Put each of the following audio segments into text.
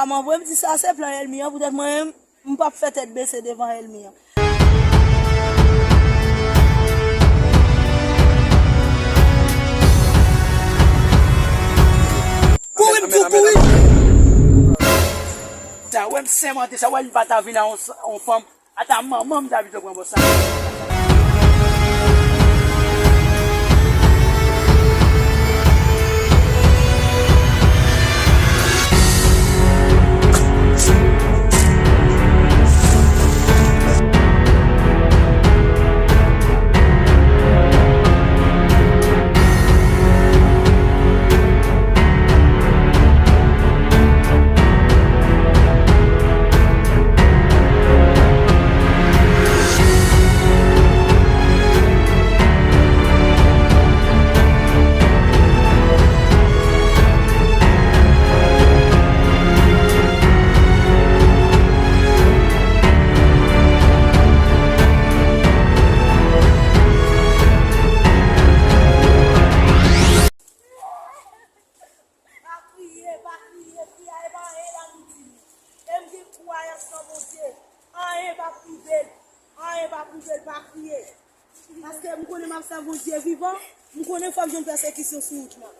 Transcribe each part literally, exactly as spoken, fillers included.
Mwen vre m di sa se plan ènmi an, poutèt mwen menm, m p ap fè tèt bese devan ènmi an. Kouri m tou kouri. Sa wè m sèmante, sa wè li pa ta vin a yon, yon fanm. Ata manman m ta pito pran bòs la. Pa kriye, pa kriye, kriye a e pa anyen la nou di nou. E m gen kwayans nan Bondye. Anyen p ap rive l. Anyen p ap rive l, pa kriye. Paske m konnen m ap sèvi yon Dye vivan, m konnen fò m jwenn pèsekisyon sou wout mwen.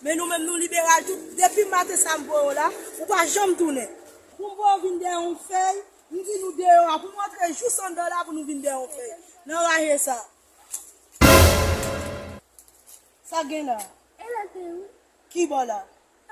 Men nou menm nou liberal tout, depi maten sa m voye w la, ou pa janm tounen. Pou m voye w vin dèyè yon fèy, m di nou deyò a, pou m antre jis anndan la pou nou vin dèyè yon fèy. Nan raje sa. Sa gen la? E la te wi. Ki bò la?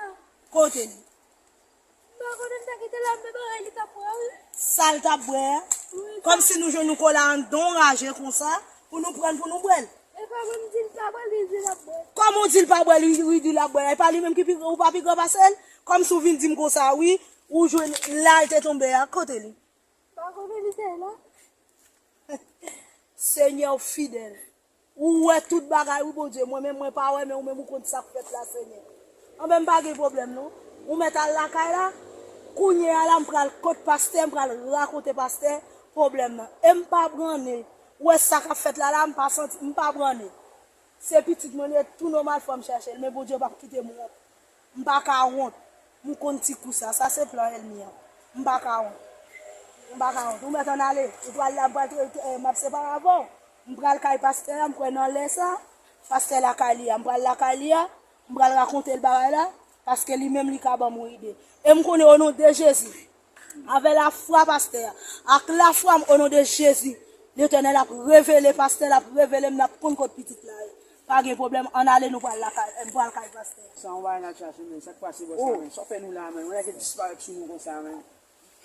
Ah. Kote li? M pa konnen, m ta kite l ap bebe, li t ap bwè, wi. Sa l t ap bwè a? Wi, sa. Kòmsi nou jwenn yon kola anndan yon raje konsa, pou nou pran l, pou nou bwè l. E pa mwen m di l pa bwè l, li di l ap bwè l. Kòman w di l pa bwè l, li, li di l ap bwè l? E pa li menm ki pi, ou pa pi gran pase l? Kòmsi w vin di m konsa, wi, ou jwenn la l te tonbe a, kote li? M pa konnen, li te la. Senyè, w fidèl. Ou wè tout bagay, wi, Bondye. Mwen menm, mwen pa wè, men ou menm, ou konn sa k fèt la, Senyè. Anben, m pa gen pwoblèm, non. Ou mèt al lakay la. Kounye a la, m pral kot pastè, m pral rakonte pastè pwoblèm nan. E m pa brannen. Ou wè sa k ap fèt la, la, m pa santi, m pa brannen. Se pitit mwen li ye, tou nòmal, fò m chèche l. Men Bondye p ap kite m wont. M pa ka wont. M konn ti kou sa. Sa se plan ènmi an. M pa ka wont. M pa ka wont. Ou mèt ann ale. Ou pral la, m pral, eh, m ap separe avè w. M pral kay pastè a, m kwè nan lè sa. Pastè lakay li a. M pral lakay li a. M pral rakonte l bagay la. Paske li menm li ka ban m yon ide. E m konnen o non de Jezi. Avè lafwa pastè a. Ak lafwa m o non de Jezi. Letènèl ap revele pastè, l ap revele m, n ap konn kot pitit la ye. Pa gen pwoblèm, ann ale nou pral lakay, m pral kay pastè. Sa yon bagay n al chache, men. Sa k pase bòs la, men? Sa w fè nou la, men? Yon nèg ki disparèt sou nou konsa, men.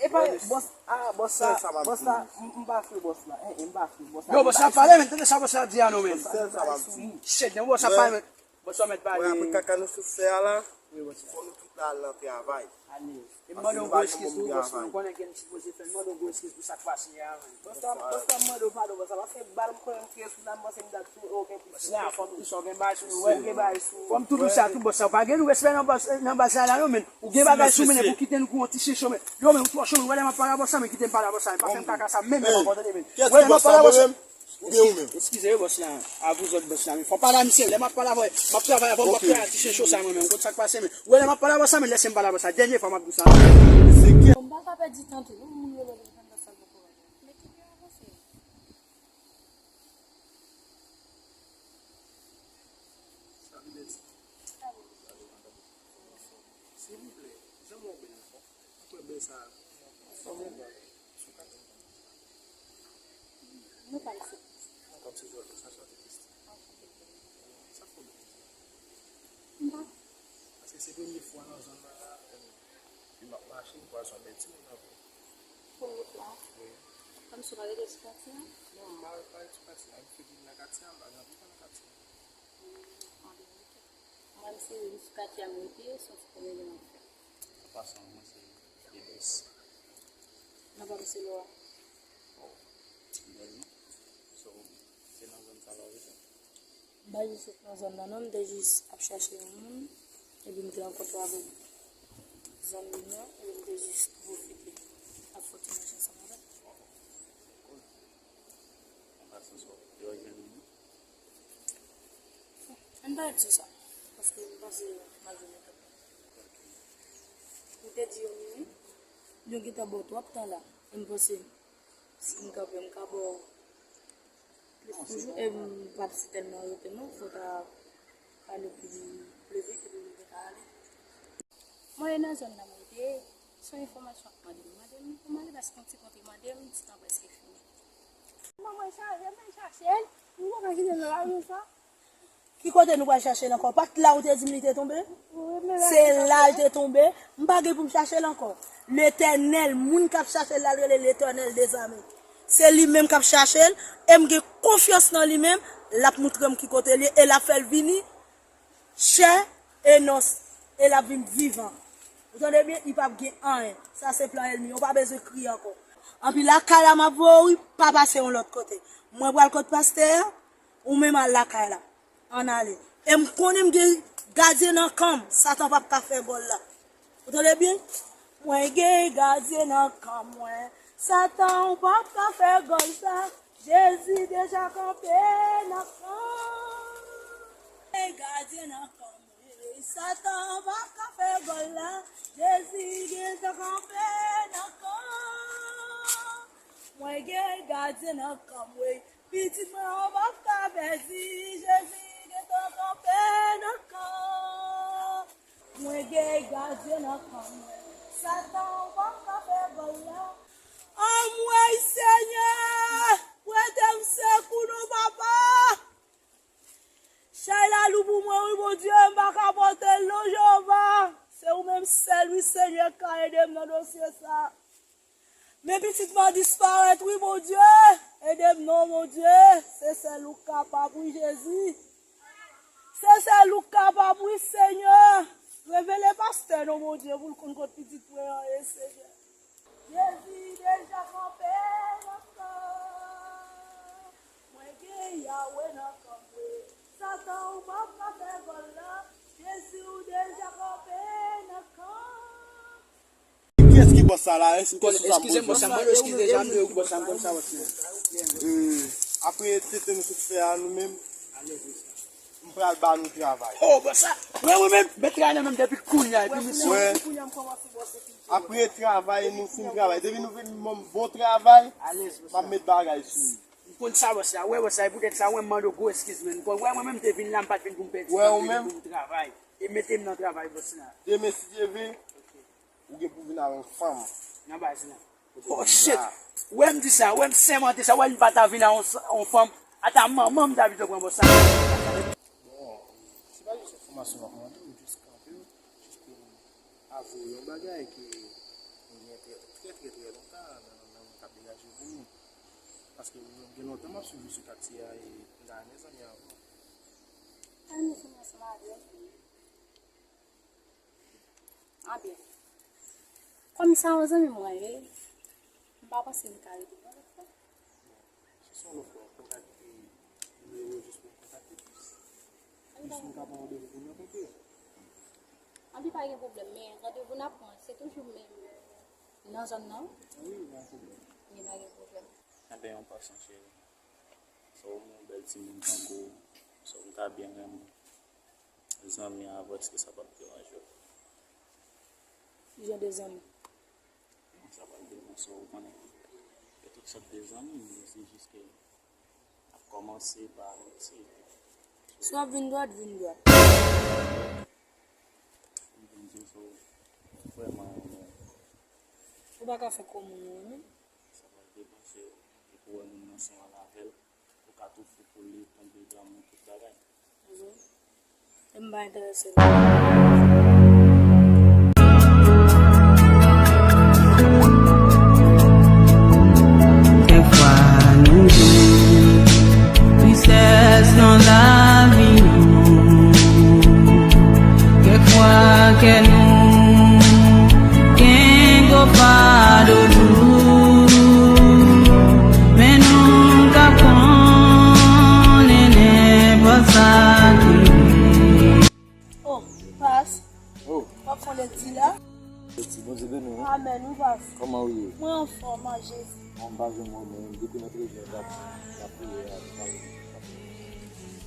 E pa bòs, ah, bòs la, bòs la, m, m pa fè bòs la. Eh, eh, m pa fè bòs la. Yo, bòs la pale, men. Tande sa bòs la di a nou, men. Sèl sa pa m di. Shit, non, bòs la pale, men. Bòs la mèt pale. Wè, apre kaka nou sot fè a la, fò nou tout la al nan travay. Ale. E m mande yon gwo eskiz pou bòs la, m konnen ke m sipoze fè l. M mande yon gwo eskiz pou sa k pase a, men. Bòs la, bòs la, m mande w padon, bòs la, paske bal m konnen m tire sou la, m panse m dat sou okenn plis. Bòs la, fò m tou sa, w gen bagay sou nou, wè, w gen bagay sou ou. Fò m tou di w sa tou, bòs la, w pa gen nou respè nan baz, nan baz sa la, non, men. Ou gen bagay sou ou, men, pou kite nou kou yon ti se cho, men. Yo, men, ou twò cho, men, wè lè m ap pale a bòs la, men, kite m pale a bòs la, men, pa fè m kaka sa, men, men, pa pòte, men. Wè lè m ap pale a bòs la. Ou gen ou menm? Eskize wi bòs la, a vous autres bòs la, men fò pale a misye, lè m ap pale avè, m ap travay avè, m ap fè a ti chen cho sa mwen menm, ou konn sa k pase, men ou wè lè m ap pale avè sa, men lèse m pale avè sa, dènye fwa m ap di w sa. Bon, m pa ka pèdi tan tou non, moun rele m, m pa sa poko rele. Men kite yo avanse. Silvouplè, janm wè w bèl ankò. Ou kwè bèl sa a? Sou kat. Nou pa isit. Kòm se jòl, sa sòti Kristi. Sa fò bèl. M pa. Paske se premye fwa nan zòn nan la, e m ap mache, m kwè se yon bèl timoun nan vre. Premye fwa? Wi. Kòm si w pa rete sou katye a? Non, m pa, pa rete sou katye a. M fèt vin nan katye a, m pa gen anpil tan nan katye a. Hmm, anben, oke. Mwen, se sou katye a m rete, se yon ti pwomennen m ap fè. An pasan, mwen se Debès. Nan pa m se Lwa. Oh, bèl non. So, se nan zòn sa la w rete? M pa jis ret nan zòn nan, non. M te jis ap chache yon moun, epi m te rankontre avèk zanmi m nan, epi m te jis pwofite ap fè ti manje ansanm avè l. Oh, cool. An pasan, so, yo jwenn ou? Ann pa di sa, paske m panse m ap jwenn yon lòt moun. M te di yo, Mimi, nou gentan ba w twòp tan la. E m panse, si m kanpe, m ka ba w plis toujou. E m p ap si tèlman rete non, fò ta pale pi, pi vit epi nou te ka ale. Mwen nan zòn nan mwen te, se yon enfòmasyon ap mande m. Mande m pou m ale paske yon ti kontre mande m, ti tan prèske fini. Manman chaje, mwen chache l, m poko kite l nan lari sa. Ki kote nou pral chache l ankò? Pa t la ou te di m li te tonbe? Se la l te tonbe. M pa gen pou m chache l ankò. Letènèl, moun k ap chache l la, l rele Letènèl dezame. Se li menm k ap chache l, e m gen konfyans nan li menm, l ap moutre m ki kote l ye, e l ap fè l vini chè e non, e l ap vin vivan. Ou tande byen? Li p ap gen anyen. Sa se plan ènmi an. Ou pa bezwen kriye ankò. Anpi lakay la m ap voye w, wi, pa pase yon lòt kote. Mwen pral kot pastè a, ou menm al lakay la. Ann ale. E m konnen m gen gadyen nan kan m. Satan p ap ka fè gòl la. Ou tande byen? Mwen gen gadyen nan kan mwen. Satan, ou p ap ka fè gòl sa. Jezi deja kanpe nan kan. Mwen gen gadyen nan kan mwen. Satan p ap ka fè gòl la. Jezi gentan kanpe nan kan. Mwen gen gadyen nan kan mwen. Pitit mwen, ou p ap ka pèdi, Jezi gentan kanpe nan kan. Mwen gen gadyen nan kan mwen. Satan, ou p ap ka fè gòl la. Anmwey, Senyè, prete m sekou non, papa. Chay la lou pou mwen, wi, Bondye, m pa ka pote l non, Jewova. Se ou menm sèl, wi, Senyè, k ka ede m nan dosye sa. Men pitit mwen disparèt, wi, Bondye. Ede m non, Bondye. Se sèl ou k kapab, wi, Jezi. Se sèl ou k kapab, wi, Senyè. Revele pastè non, Bondye, pou l konn kot pitit mwen an ye, Senyè. Jezi deja kanpe nan kan. Mwen gen Yawe nan kan mwen. Satan, ou p ap ka fè gòl la. Jezi, ou deja kanpe nan kan. Kiyès ki bòs sa la? Eskize m, bòs sa, m pral eskize, jan m di w, bòs sa, m konn sa, bòs la. Apre tenten nou sot fè a, nou menm, m pral ba nou travay. Oh, bòs sa, wè, mwen menm, mèt travay nan menm depi kounye a, epi misye. Wè. Apre travay, nou fin travay. Depi nou vin ban m bon travay, m ap met bagay sou li. M konn sa, bòs la. Wè, bòs la, e poutèt sa, wè, m mande w gwo eskiz, men. Wè, mwen menm, m te vin la, m pa t vin pou m pèdi tan, m te vin pou m travay. E mete m nan travay, bòs la. Demen, si Dye vle, ou gen pou vin avè yon fanm. Nan baz la. Oh, shit! Wè m di sa, wè m sèmante sa, wè m pa ta vin a yon, yon fanm, ata manman m ta pito pran bòs sa. Bon, se pa jis enfòmasyon m ap mande w, jis kanpe w, jis pou m avwe w yon bagay ke mwen gen trè, trè, trè, trè lontan nan, nan, nan moun k ap degaje pou nou. Paske mwen gen lontan m ap swiv ou sou katye a e m ta renmen zanmi avè w. Ann nou fini ansanm avè w. Anben, kòm sa yon zanmi mwen ye, m pa panse m ka rete yon lòt fwa. Si se yon lòt fwa, w kontakte nimewo jis pou w kontakte plis. Jis m ka pran randevou pou n rankontre. Anben, pa gen pwoblèm, men randevou n ap pran, se toujou menm nan zòn nan? Wi, pa gen pwoblèm. Wi, pa gen pwoblèm. Anben, an pasan, cheri. Se yon bèl timoun tankou w, se yon m ta byen renmen. Zanmi avè w, èske sa p ap deranje w? Ki jan de zanmi? Sa p ap deranje w, ou konnen. Gen tout sòt de zanmi, men se jis ke n ap kòmanse pa amiti. Si w ap vin dwat, vin dwat. M vin di w, se vrèman renmen w. Ou pa ka fè kòm ou renmen. Sa pral depanse, epi w wè moun nan se yon avè l. Ou ka tou fou pou li, tonbe damou, tout bagay. Mhm. E m pa enterese nan. Kèk fwa nou di tristès nan lavi nou. Kèk fwa kè nou gen gwo fado tou. Men nou ka konnen nenpòt sa ki rive. Oh, pas. Oh. W ap fè lèt di la? Lèt di, Bondye beni w. Amèn, wi, pas. Kòman w ye? Mwen anfòm, a Jezi. Mwen pa jwenn mwen, men depi nan trèz è, m ap, m ap priye a, m pa jwenn mwen.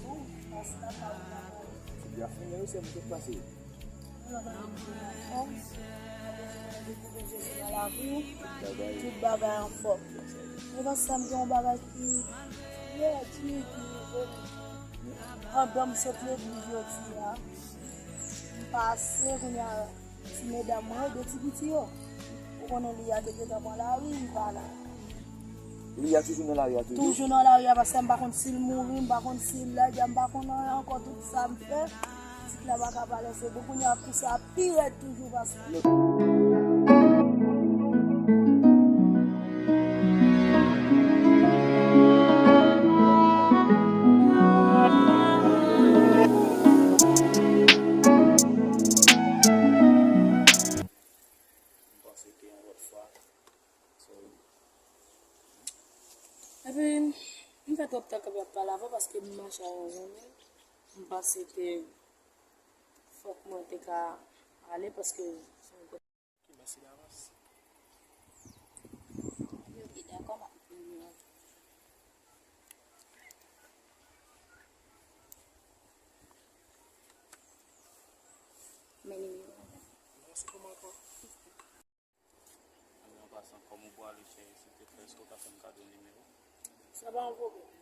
Oh, pas, la pa, la pa. Se byen fini, wi, se mwen ki pase. Mwen anfòm. Depi w gen Jezi nan lavi w, tout bagay anfòm. Men pastè, m gen yon bagay ki trè di ki rive m. Pandan m sot legliz jodi a, m pase kounye a, ti medam mwen yo, de ti piti yo. Ou konnen Lia te gentan pran lari, li pa la. Lia toujou nan lari a toujou? Toujou nan lari a, pastè, m pa konn si l mouri, m pa konn si l la, m pa konn anyen ankò, tout sa m fè. Pitit la pa ka pale, se bon, kounye a kou sa pi rèd toujou, pastè. M panse ke yon lòt fwa. So, epi, m fè twòp tan kanpe ap pale avè w paske m mache avè w zanmi. M panse ke fòk mwen te ka ale paske se yon gwo. Ok, mèsi davans. Ok, dakò, m ap vini. Men nimewo a. Non, se kòman ankò? An pasan, kòm ou pwale, cheri, silteplè, èske w ka fè m kado nimewo w? Sa pa yon pwoblèm.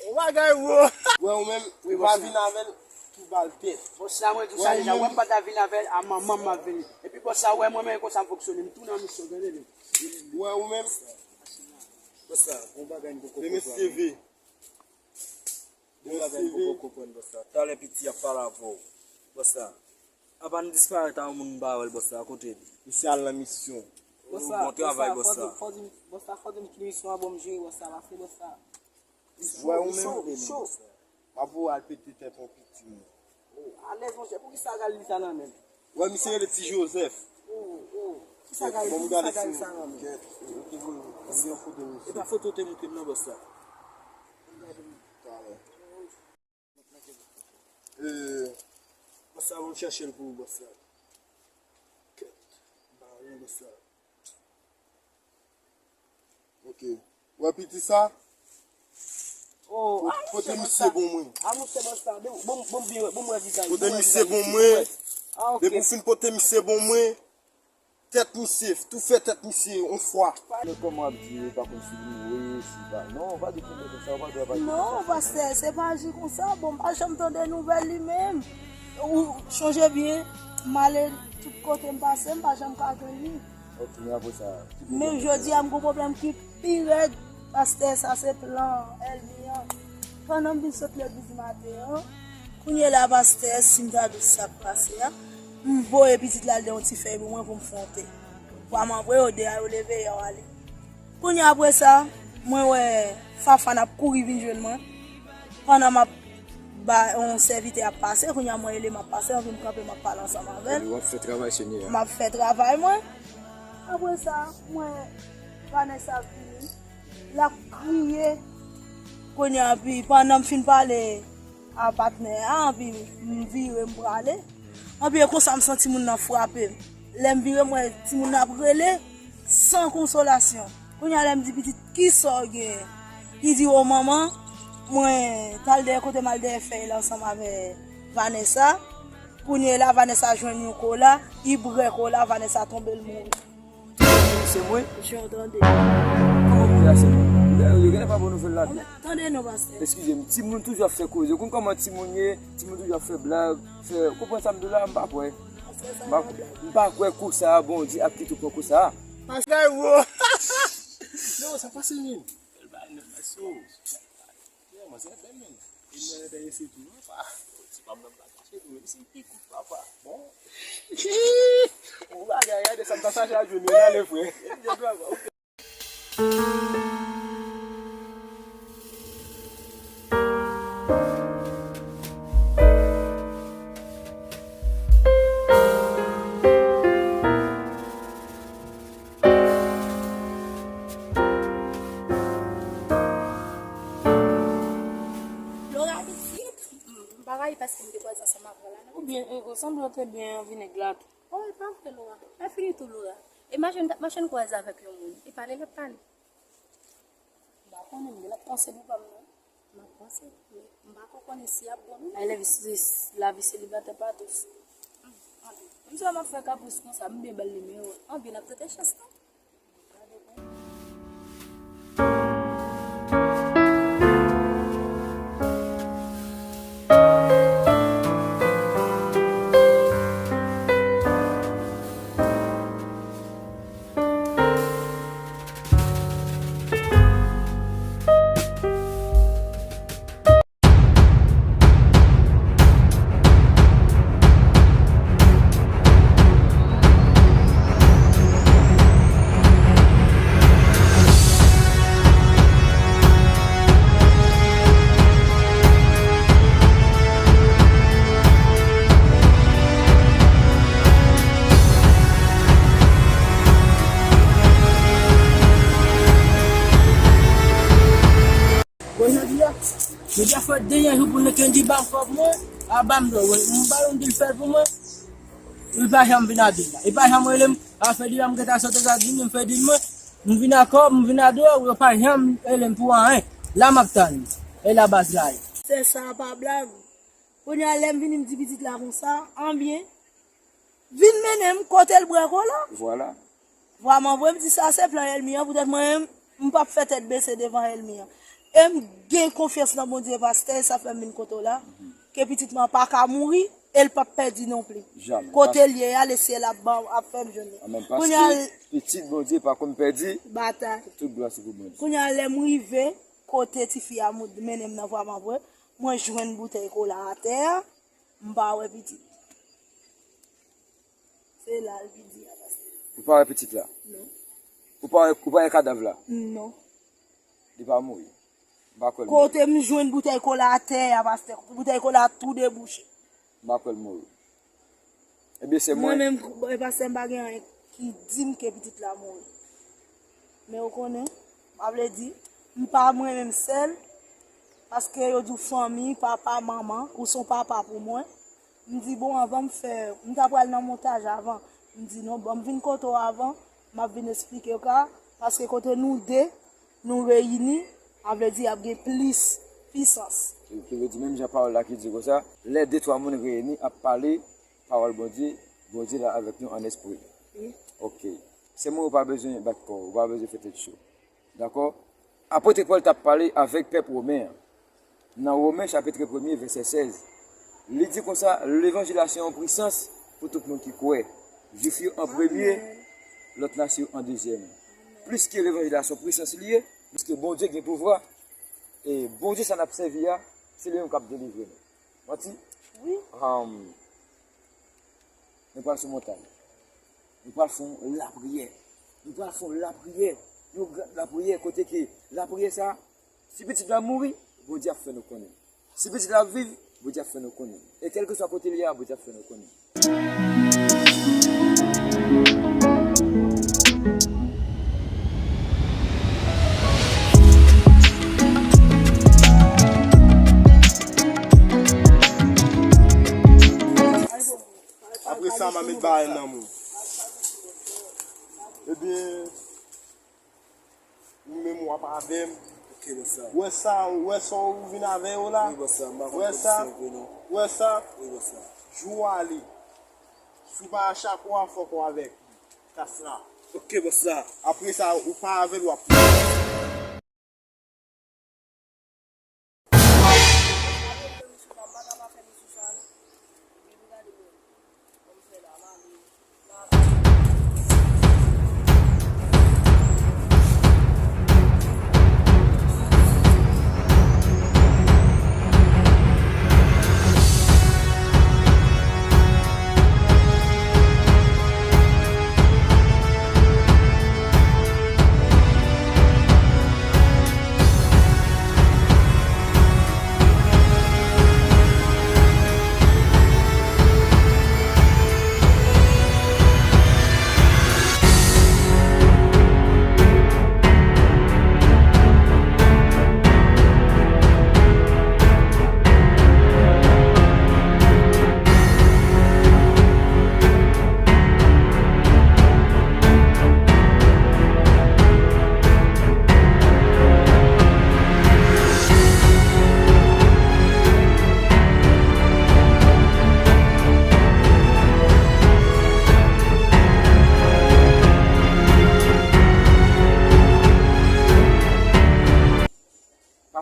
Ou bagay wo. Wè ou menm, ou pa vin avè l, tou ba l tèt. Bòs la, mwen di w sa deja, wè m pa ta vin avè l, a manman m m ap vini. Epi bòs la, wè mwen menm konsa m fonksyone, m tou nan misyon, tande byen. Wè ou menm. Bòs la, bon bagay m poko konprann. Mesye V. Bon bagay m poko konprann, bòs la. Talè piti ap pale avè w. Bòs la. Apa n disparèt a yon moun m pa wè l, bòs la, kote l? Misye al nan misyon. Bòs la, bon travay, bòs la. Bòs la, fò di m ki misyon an, bon, m jere bòs la, paske bòs la. Wè ou menm, bòs la. M ap voye w al pete tèt yon piti moun. Alèz, monchè, poukisa w al li sa nan men m? Wè, misye rele Ti Jozèf. Oh, oh. Kèt, bon, m gade si m kèt. Ou te voye m yon foto misye. E pa foto w te montre m nan, bòs la. Talè. Eh, bòs la, m ap chèche l pou ou, bòs la. Kèt, m pa wè l, bòs la. Ok. Wè piti sa? Oh, pote misye bon mwen. A monchè, bòs la, bon, bon, bon, bon, bon, wè vizaj. Pote misye bon mwen. Ah, ok. Depi w fin pote misye bon mwen, tèt misye, tou fè tèt misye yon fwa. Men kòman w ap di, ou pa konn si li mouri, si pa, non, pa di konbyen konsa, ou pa dwe pa di konsa. Non, pastè, se pa aji konsa. Bon, m pa janm tande nouvèl li menm. Ou chonje byen, m ale tout kote m pase, m pa janm ka jwenn li. Ok, men apre sa, men jodi a, m gon pwoblèm ki pi rèd, pastè, sa se plan ènmi an. Pandan m vin sot legliz maten an, kounye la, pastè, si m ta di w sa k pase a, m voye pitit la al de yon ti fèy pou mwen pou m fwonte. Pwa m anvoye yo de a, yo leve yo ale. Kounye a, apre sa, mwen wè Fafan ap kouri vin jwenn mwen. Pandan m ap ba yon sèvitè ap pase, kounye a mwen rele m ap pase, anvi m kanpe, m ap pale ansanm avè l. Epi w ap fè travay Senyè a. M ap fè travay mwen. Apre sa, mwen, Vanessa vini. L ap kriye. Kounye a, epi pandan m fin pale a patnè a, epi m vire, m prale. Epi e konsa m santi moun nan frape m. Lè m vire, m wè timoun nan ap rele san konsolasyon. Kounye a, lè m di, "Pitit, kisa w genyen?" Li di, "O manman, mwen t al dèyè kote m al dèyè fèy la ansanm avè Vanessa." Kounye la, Vanessa jwenn yon kola, li bwè kola, Vanessa tonbe, l mouri. Se mwen? Jan w tande. Kòman pou la se mwen? Yo genlè pa bon nouvèl la tou. Tande non, pastè. Eskize m, timoun toujou ap fè koze. Ou konn kòman timoun ye, timoun toujou ap fè blag, fè, ou konprann sa m di w la, m pa kwè. M pa, m pa kwè kou sa a, Bondye ap kite w pran kou sa a. Pastè wo. Yo, sa pase menm. Bèl bagay nèt, mesye. Yo, manzè bèl, men. E mwen enterese tou, papa. Ti papa, papa, se tou, se pi kout, papa. Bon. Ou bagay, gade sa m ta chache a jwenn, men ale, frè. Ay, paske m te kwaze ansanm avè w la, non? Oubyen, e, ou sanble w te byen anvi nèg la tou. Oh, e pa vre, Laura. Mwen fini tou, Laura. E mache m t ap mache, m kwaze avèk yon moun. E pale l ap pale. M pa konnen, m gen lòt panse pou pa m, non. M ap panse, men m pa ko konnen si y ap bon, non. Ay, lavi, lavi selibatè pa dous. Ann, ann. Menm si w ap fè kapris konsa, m byen ba l nimewo. Ann, byen ap tante chans, non. Bon, jodi a, jodi a fè dènye jou pou Kendy ban kòb mwen, a ban m dlo, m ba l, m di l fè l pou mwen. Li pa janm vin a de la. Li pa janm rele m, a fè di la m gentan sot Etazini, m fè di mwen, m vin a kòb, m vin a dlo, yo pa janm rele m pou anyen. La m ap tann. E la baz la ye. Se sa pa blag. Kounye a lè m vini m di pitit la konsa, anbyen, vin mennen m kote l bwè kola. Vwala. Vwaman vre, m di sa se plan ènmi an, poutèt mwen menm, m p ap fè tèt bese devan ènmi an. E m gen konfyans nan Bondye, pastè, e sa fè m vin kote w la, ke pitit mwen an pa ka mouri, e l p ap pèdi nonpli. Jamè. Kote l ye a, lesyèl ap ban, ap fè m jwenn li. Amèn. Kounye a, paske pitit Bondye pa konn pèdi. Batay. Tout glwa se pou Bondye. Kounye a, lè m rive kote tifi a mou-, mennen m nan Vwaman vre, mwen jwenn boutèy kola atè a, m pa wè pitit. Se la l pèdi a, pastè. Ou pa wè pitit la? Non. Ou pa wè, ou pa wè kadav la? Non. Li pa mouri. M pa kwè l mouri. Kote m jwenn boutèy kola atè a, pastè? Boutèy kola tou debouche. M pa kwè l mouri. Ebyen, se mwen. Mwen menm, e pastè, m pa gen anyen ki di m ke pitit la mouri. Men ou konnen, sa vle di, m pa mwen menm sèl, paske yo di w fanmi, papa, manman, ou se yon papa pou mwen. M di, bon, anvan m fè, m ta pral nan montaj avan. M di, non, ban m vin kote w avan, m ap vin esplike w ka, paske kote nou de, nou reyini, sa vle di ap gen plis pisans. Ki, ki vle di, menm jan pawòl la ki di konsa, lè de twa moun reyini ap pale pawòl Bondye, Bondye la avèk nou an espri. Wi. Oke. Se mwen, ou pa bezwen bat kò w, ou pa bezwen fè tèt cho. Dakò? Apot Pòl t ap pale avèk pèp women an. Nan Women chapit premye, vèsè sèz, li di konsa, levanjil la se yon pwisans pou tout moun ki kwè. Jwif yo an premye, lòt nasyon an dezyèm. Pliske levanjil la se yon pwisans li ye, pliske Bondye gen pouvwa, e Bondye sa n ap sèvi a, se li menm k ap delivre nou. Manti? Wi. Am, nou pral sou montay. Nou pral fè yon lapriyè. Nou pral fè yon lapriyè. Yon gran lapriyè kote ke lapriyè sa, si pitit la mouri, Bondye ap fè nou konnen. Si pitit la ap viv, Bondye ap fè nou konnen. E kèlkeswa kote l ye a, Bondye ap fè nou konnen. Apre sa, m a met bagay nan men w. Ebyen, ou menm w ap avè m. Ok, bòs la. Ou wè sa, ou wè sa ou vin avè yo la? Wi, bòs la, m pa konn kondisyon vre non. Ou wè sa? Wi, bòs la. Jou a li. Si w pa a chak wa, fòk w avèk kas la. Ok, bòs la. Apre sa, ou pa avè l, w ap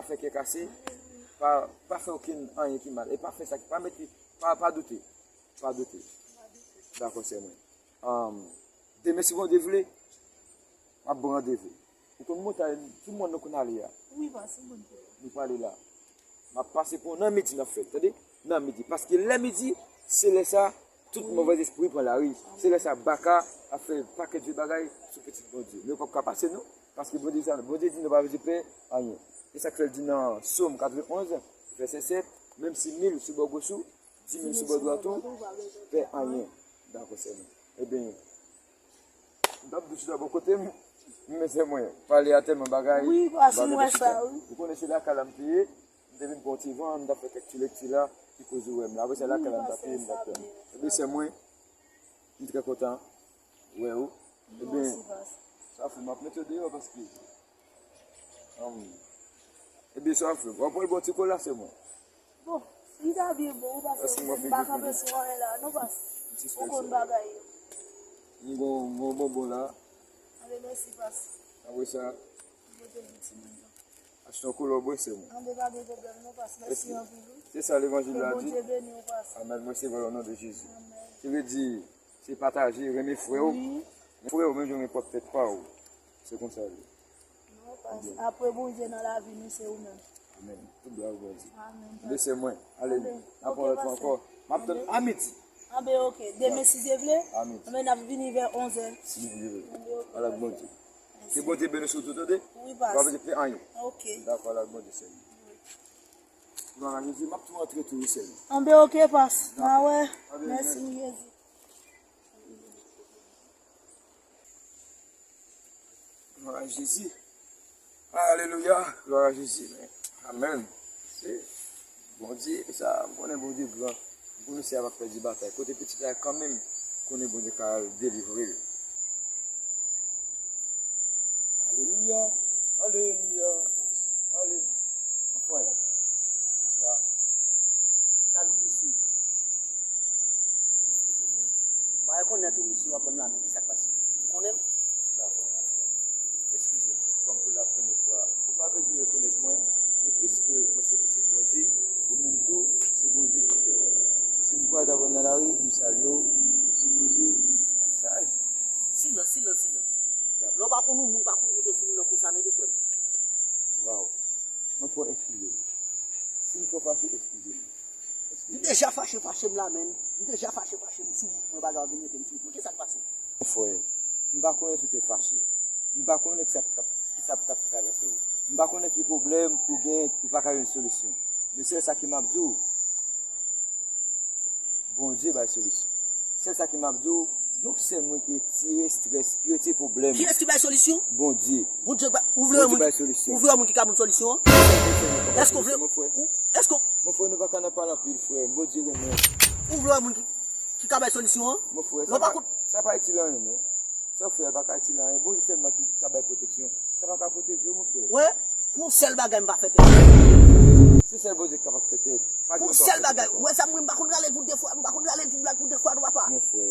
Fè kè kase, pa, pa fè okenn anyen ki mal. E pa fè sa ki, pa mete, pa, pa doute. Pa doute. Dakò, sè mwen. Anm, demen, si Bondye vle, m ap ba w randevou. Ou konn montay, sou mòn nou konn ale a. Wi, pase mòn. Nou prale la. M ap pase pou w nan midi n ap fè l, tande? Nan midi. Paske lè midi, se lè sa, tout movèzespri pran lari. Se lè sa, baka ap fè pakèt vye bagay sou pitit Bondye. Men yo p ap ka pase nou, paske Bondye di, Bondye di nou pa bezwen pè anyen. Se sa k fè l di nan Sòm katrevenn-onz, vèsè sèt, menm si mil sou bò goch ou, di mil sou bò dwat ou, pè anyen. Dakò, sè mwen. Ebyen, m t ap di w chita bò kote m, men sè mwen, pale a tèlman bagay. Wi, pase m wè sa, wi. Ou konnen se lakay la m te ye, m te vin pran ti van, m t ap fè kèk ti lekti la, ki koz ou wè m la. Apre sa, lakay la m t ap ye, m t ap fè. Ebyen, sè mwen, m trè kontan wè ou. Ebyen, sa fè m ap mete w deyò paske, anm, ebyen, sa fè m. W ap pran bon ti kola, sè mwen. Bon, li ta byen bon, paske m pa kanpe sou anyen la, non, pas. Ou konn bagay yo. M gon, m gon bonbon la. Anben, mèsi, pas. Apre sa, m pote l pou timoun yo. Achte yon koulè bwè, sè mwen. Anben, pa gen pwoblèm, non, pas. Mèsi anpil, wi. Se sa levanjil la di. Ke Bondye beni w, pas. Amèn. Mwen resevwa l o non de Jezi. Amèn. Ki vle di, se pataje, renmen frè w. Wi. Frè w, menm jan w renmen pwòp tèt pa w. Se konsa l ye. Non, pas. Apre Bondye nan lavi nou, se ou menm. Amèn. Tout glwa pou Bondye. Amèn, pas. Mesye mwen, ale, n ap wè lòt fwa ankò. M ap tann a midi. Anben, oke. Demen, si Dye vle, anben, n ap vini vè onzè. Si Dye vle. Anben, oke. Al ak Bondye. Ke Bondye beni w sitou, tande? Wi, pas. Pa bezwen fè anyen. Oke. Dakò, al ak Bondye, sè m. Glwa a Jezi, m ap tou rantre tou, wi, sè m. Anben, oke, pas. Dakò. Mèsi, Jezi. Glwa a Jezi. Alelouya. Glwa a Jezi. Amèn. Se Bondye, sa, m konnen Bondye gran. M konnen se ap pèdi batay. Kote pitit la kanmenm, m konnen Bondye ka delivre l. Alelouya. Alelouya. Ale. Frè. Bonswa. Salut, mesye. Mwen rekonèt ou, mesye, w ap ban m lamen. Kisa k pase? Ou konnen m? Dakò. Eskize m, kòm pou la premye fwa, ou pa bezwen rekonèt mwen, men piske mwen se pitit Bondye, ou menm tou, se Bondye ki fè w. Si m kwaze avè w nan lari, m salye w, ou sipoze saj. Silans, silans, silans. Dakò. Lè w pa konn yon moun, pa konn monte sou moun nan konsa, tande, frè m. Waw. Mwen fò eskize m. Si m fè w fache, eskize m. M deja fache, fache m la, menn. M deja fache, fache m sou wout mwen, bagay yo vin mete m sou wout mwen. Kisa k pase? Mon frè, m pa konnen si w te fache. M pa konnen kisa k t ap, kisa k t ap travèse w. M pa konnen ki pwoblèm ou gen, ou pa ka jwenn solisyon. Men sèl sa ke m ap di w, Bondye bay solisyon. Sèl sa ke m ap di w, yon sèl moun ki retire estrès, ki retire pwoblèm. Kiyès ki bay solisyon? Bondye. Bondye bay, ou vle wè moun, ou vle wè moun ki ka ban m solisyon an? Èske w vle, ou, èske w... Mon frè, nou pa ka nan pale anpil, frè. Bondye renmen. Ou vle wè moun ki, ki ka bay solisyon an? Mon frè, sa pa, sa pa itil anyen, non. Sa w fè a pa ka itil anyen. Bondye sèlman ki ka bay pwoteksyon. Sa pa ka pwoteje w, mon frè. Wè, pou yon sèl bagay m pa fè tèt. Se sèl Bondye ki kapab fè tèt. Pou yon sèl bagay. Ou wè sa, mwen, m pa konn rale l pou de fwa, m pa konn rale l pou blag pou de fwa, non, papa. Mon frè,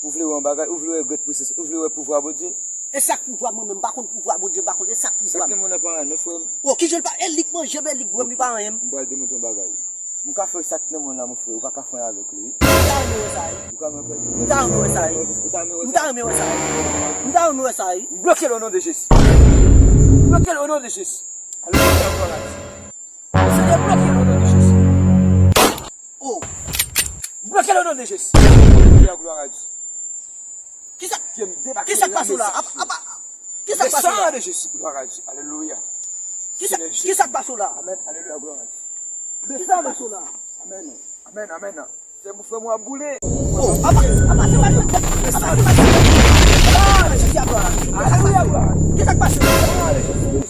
ou vle wè yon bagay, ou vle wè grande puissance, ou vle wè pouvwa Bondye? E sa k pouvwa mwen menm, m pa konn pouvwa Bondye, m pa konn, e sa k pouvwa m? Sa k nan mond nan pa anyen, non, frè m. O, kijan l pa, e li k manje m, e li k bwè m, li pa anyen. M pral demontre yon bagay. M ka fè sa k nan mond lan, mon frè, ou pa ka fè anyen avèk li, wi. M ta renmen wè sa, wi. Ou ka renmen wè sa, wi. M ta renmen wè sa, wi. Ou ta renmen wè sa, wi. M ta renmen wè sa, wi. M ta renmen wè sa, wi. M bloke l o non de Jezi. M bloke l o non de Jezi. Alelouya, glwa a Dye. Senyè, bloke l o non de Jezi. O. M bloke l o non de Jezi. Alelouya, glwa a Dye. Kisa, kisa k pase w la? Apa, apa, kisa k pase w la? Le sang de Jésus, gloire à Dieu. Alelouya. Kisa, kisa k pase w la? Amèn. Alelouya, gloire à Dieu. Kisa k pase w la? Amèn. Amèn, amèn. Se pou frè mwen ap boule. O, apa, apa, se pa, apa, se pa. Ah, Jezi, gloire à Dieu. Alelouya, gloire à Dieu. Kisa k pase w la?